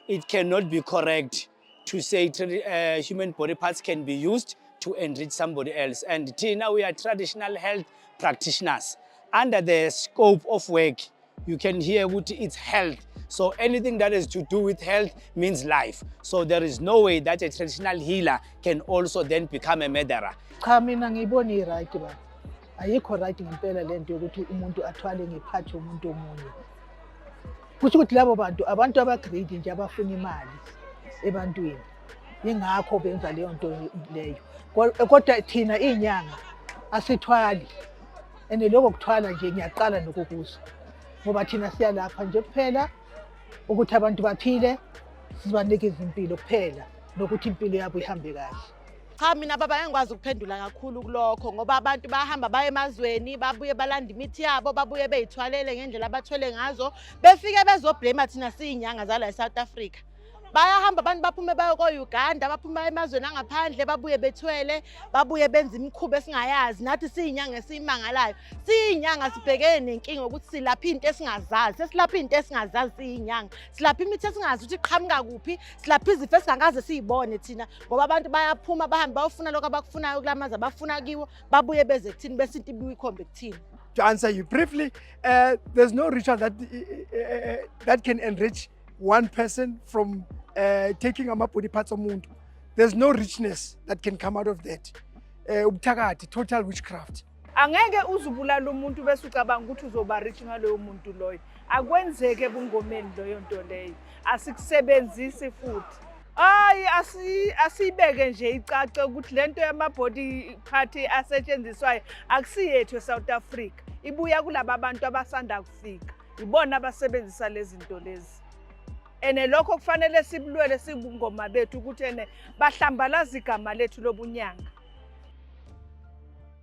It cannot be correct to say human body parts can be used to enrich somebody else. And thina, we are traditional health practitioners. Under the scope of work, you can hear ukuthi it's health. So anything that is to do with health means life. So there is no way that a traditional healer can also then become a murderer. Cha, mina ngiyibona i-right baba. Ayikho right ngempela le nto yokuthi umuntu athwale nge-part yomuntu omunye. Kusho ukuthi labo bantu abantu aba-greedy nje, abafuna imali ebantwini, yingakho benza leyo nto leyo. Kodwa thina iy'nyanga asithwali, and lokho kuthwala nje ngiyaqala nokukuzwa, ngoba thina siyalapha nje kuphela ukuthi abantu baphile, sibanikeze impilo kuphela, nokuthi impilo yabo ihambe kahle. Cha, mina baba, ngeke ngikwazi ukuphendula kakhulu kulokho, ngoba abantu bayahamba baye emazweni, babuye balanda imithi yabo, babuye bey'thwalele ngendlela abathwele ngazo, befike bezo-blame thina siyinyanga zala e-South Africa. Bayahamba abantu, baphume baye ko-Uganda, baphume baye emazweni angaphandle, babuye bethwele, babuye benze imikhuba esingayazi nathi siyinyanga esiyimangalayo. Siyinyanga sibhekene nenkinga yokuthi silapha into esingazazi, sesilapha into esingazazi. Siyinyanga silapha imithi esingazi ukuthi iqhamuka kuphi, silapha izifo esingakaze siyibone thina, ngoba abantu bayaphuma bahambe bayofuna lokho abakufunayo kula mazwe abafuna kiwo, babuye beze kuthini, bese into ibuye ikhombe kuthini. To answer you briefly, there's no ritual that can enrich one person from taking ama body parts omuntu. There's no richness that can come out of that. Ubuthakathi, total witchcraft. Angeke uzubulala umuntu bese ucabanga ukuthi uzoba rich ngaloyo muntu loyo. Akwenzeke ebungomeni leyo nto leyo, asikusebenzisi futhi. Hayi, asiyibeke nje icace ukuthi lento yama-body part asetshenziswayo akusiyethu eSouth Africa, ibuya kulaba bantu abasanda kufika, ibona abasebenzisa lezi zinto lezi. Ene lokho kufanele sibulwele sibungoma bethu ukuthi ene bahlambalaza igama lethu lobunyanga.